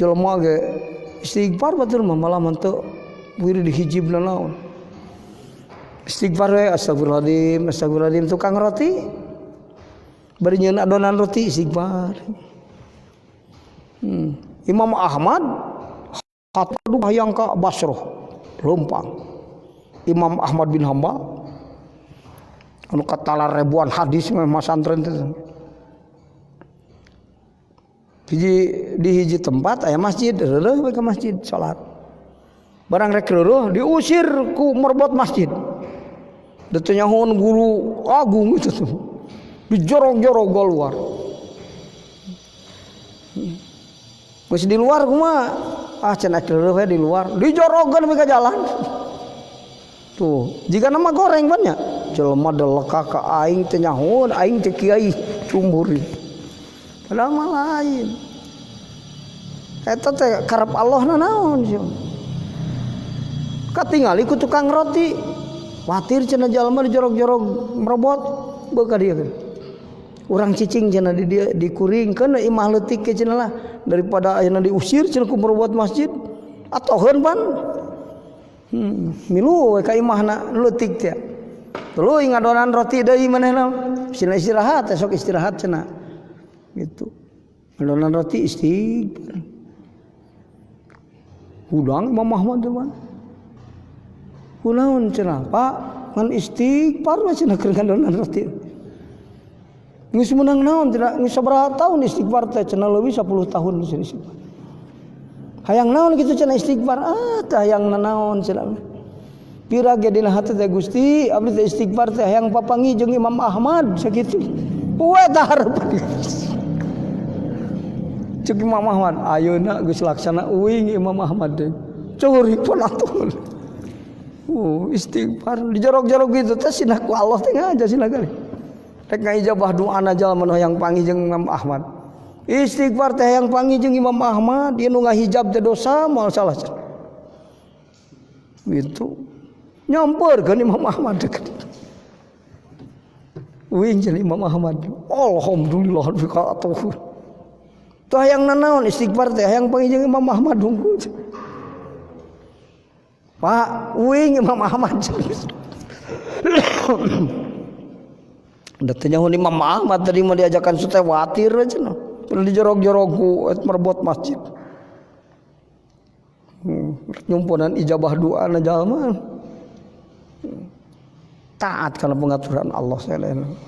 Jelema ge istighfar batur mah malah mah teu wirid hijibna naon. Istighfar we astagfirullahaladzim, astagfirullahaladzim tukang roti. Bari nyieun adonan roti istighfar. Imam Ahmad kata hayang ka Basrah leumpang. Imam Ahmad bin Hambal anu katalar ribuan hadis mah masantren teh. Hiji di hiji tempat aya masjid, reureuh we ka masjid salat. Barang rek reureuh diusir ku merbot masjid. Da teu nyahoan guru agung itu tuh. Dijorok-jorok keluar. Geus di luar kumaha? Ah cenah reureuh we di luar, dijorogeun we ka jalan. Tuh, jika nama goreng pan nya. Jelema deleka ka aing teu nyahoan, aing teh kiai cumbur. Padahal mah lain. Eta teh karep Allah na naon sih. Katingali ku tukang roti. Watir cenah jalma dijorok-jorok merobot beuh ka dieu. Urang cicing cenah di dieu dikuringkeun imah leutik ke cenah lah daripada ayeuna diusir cenah ku merobot masjid. Atoheun pan. Milu we ka imahna leutik teh. Tuluy ngadonan roti deui manehna. Sina istirahat esok istirahat cenah. Gitu. Ngadonan roti istighfar. Hudang Imam Ahmad teh pan. Kunaon cenah Pak ngan istighfar we cenah keur ngadonan roti. Geus meunang naon cenah geus sabaraha tahun istighfar teh cenah leuwih 10 tahun cenah istighfar. Hayang naon kitu cenah istighfar ah teh hayang nanaon cenah. Pira ge dina hati teh Gusti abdi teh istighfar teh hayang papanggih jeung Imam Ahmad sakitu. We tah harepan. Ceuk Imam Ahmad ayeuna geus laksana uing Imam Ahmad teh. Ceurik pun atuh. Istighfar dijorok-jorok gitu teh sinah ku Allah teh ngaja sinah kali. Rek ngaijabah doana jalma nu hayang panggih jeung Imam Ahmad. Istighfar teh hayang panggih jeung Imam Ahmad, ieu nu ngahijab teh dosa moal salah. Gitu. Nyamperkeun Imam Ahmad teh. Uing jeung Imam Ahmad. Alhamdulillah bi ka atuh. Teh hayang nanaon istighfar teh hayang panggih jeung Imam Ahmad hungkul. Pak, uing Imam Ahmad. Da teu nyaho Imam Ahmad tadi mah diajakan teh watir aja no. Perlu dijorok-jorok ku merebot masjid. Nyumponan ijabah doa na jalma. Taat kana pengaturan Allah sallallahu.